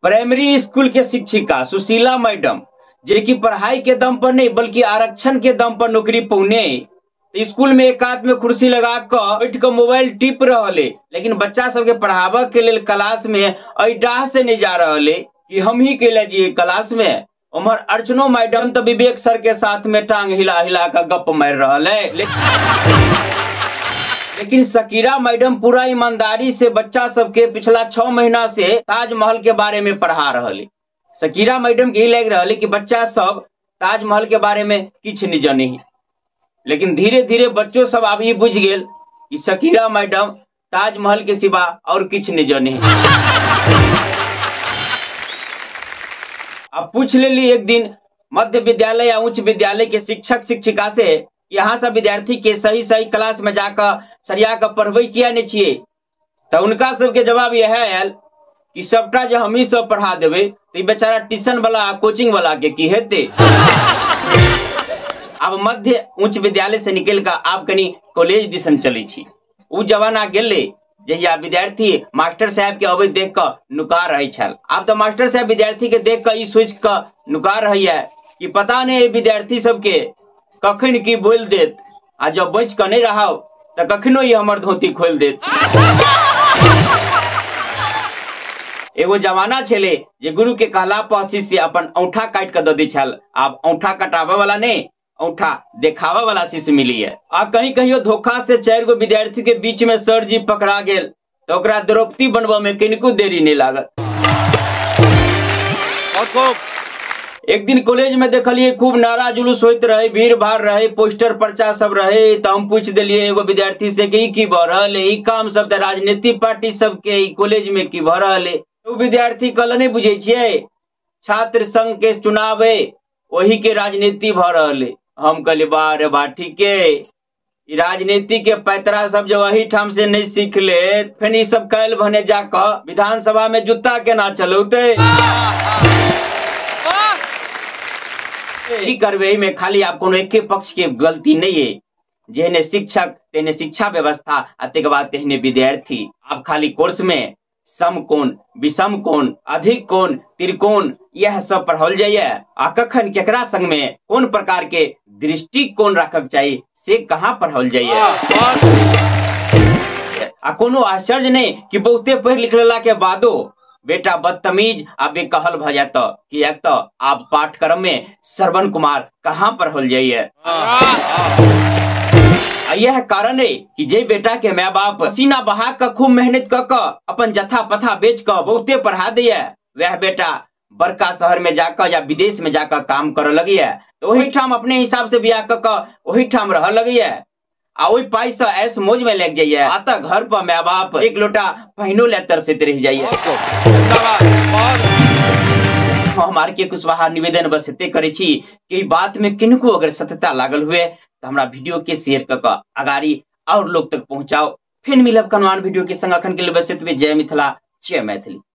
Primary school के शिक्षिका Sushila madam, जे कि पढ़ाई के दम पर नहीं बल्कि आरक्षण के दम पर नौकरी पौने, स्कूल में एक हाथ में कुर्सी लगा के बैठ के मोबाइल टिप रहले, लेकिन बच्चा सबके पढ़ाबऽ के लेल क्लास में एहि डाह से नहीं जा रहले कि हम ही के ले जिये क्लास में। उम्हर अर्चनो मैडम तो विवेक सर के साथ में टांग हिला हिला के गप मार रहल है, लेकिन शकीरा मैडम पूरा ईमानदारी से बच्चा सबके पिछला 6 महीना से ताजमहल के बारे में पढ़ा रहले। शकीरा मैडम के लग रहा है कि बच्चा सब ताजमहल के बारे में किछ नहीं जाने, लेकिन धीरे धीरे बच्चों सब अब ये बुझ गेल कि शकीरा मैडम ताजमहल के सिवा और किछ नहीं जाने। अब पूछ लेली एक दिन मध्य विद्यालय या उच्च विद्यालय के शिक्षक शिक्षिका से, यहाँ सब विद्यार्थी के सही सही क्लास में जाकर सरिया के पढ़बे किया नहीं छिये, तो उनका सबके जवाब यह आयल कि सबटा जो हम ही सब पढ़ा देवे तो बेचारा ट्यूशन वाला कोचिंग वाला के की हेते। अब मध्य उच्च विद्यालय से निकल कर आप कनी कॉलेज दिसन चले छी, उ जमाना गेले जहिया विद्यार्थी मास्टर साहब के अबे देख कर नुका रहे छल। अब तो मास्टर साहब विद्यार्थी के देख कर ई सोच कर नुका रही है कि पता नहीं विद्यार्थी सबके कखन की बोल देत, आ जब बच के नहीं रहा तो कखनो ही हमर धोती खोल देत। एगो जमाना छले जे गुरु के कहला पर शिष्य अपन औंठा काट के दे छल, आब औंठा कटावे वाला नहीं औंठा देखावे वाला शिष्य मिली है। आ कहीं कहियो धोखा से 4 गो विद्यार्थी के बीच में सर जी पकड़ा गेल तो ओकरा द्रौपदी बनबा में किनको देरी नहीं लागत। एक दिन कॉलेज में देखलिए खूब नारा जुलूस होइत रहे, भीड़ भाड़ रहे, पोस्टर पर्चा सब रहे, तो हम पूछ दिलिए एगो विद्यार्थी से कि की भ रहल है, ई काम सब त राजनीति पार्टी सब के ई कॉलेज में की भ रहल है। तो विद्यार्थी कहल नहीं बुझे छियै, छात्र संघ के चुनाव है वही के राजनीति भ रहल है। हम कहलिए वाह रे वाह ठीक है, राजनीति के पैतरा सब जब वही ठाम से नहीं सीख ले फिर ई सब कैल भने जाकर विधानसभा में जूता केना चलौते। करबे में खाली आप कोनो एके पक्ष के गलती नहीं है, जेहने शिक्षक तेहने शिक्षा व्यवस्था आ तकर बाद तेहने विद्यार्थी। आप खाली कोर्स में समकोण विषम कोण अधिक कोण त्रिकोण यह सब पढ़ाओल जाइए, आ कखन केकरा संग में कोन प्रकार के दृष्टिकोण रखक चाहिए से कहाँ पढ़ाओल जाइए। आ कोनो आश्चर्य नहीं कि बहुते पढ़ लिख लेला के बादो बेटा बदतमीज आ बेकहल भ जात, किएक तो आप पाठ्यक्रम में श्रवण कुमार कहाँ पढ़ल जाइए। यह कारण है कि जे बेटा के माँ बाप पसीना बहा कर खूब मेहनत क अपन जथा पथा बेच कर बहुते पढ़ा दिए, वह बेटा बड़का शहर में जाकर या विदेश में जाकर काम कर लगी है, तो वही ठाम अपने हिसाब से बियाह क वही ठाम रह लगी है, आ वही पाई से ऐस मौज में लग जाइए, आता घर पर माँ बाप एक लोटा पहिनो ले तरसते रह जाइए। हम आर के कुशवाहा निवेदन बस एते करे छी कि बात में किनको अगर सत्यता लागल हुए तो हमरा वीडियो के शेयर क अगाड़ी और लोग तक पहुंचाओ। फिर मिलब कनवान वीडियो के संग, अखन के लिए बस एतबे। जय मिथिला, जय मैथिली।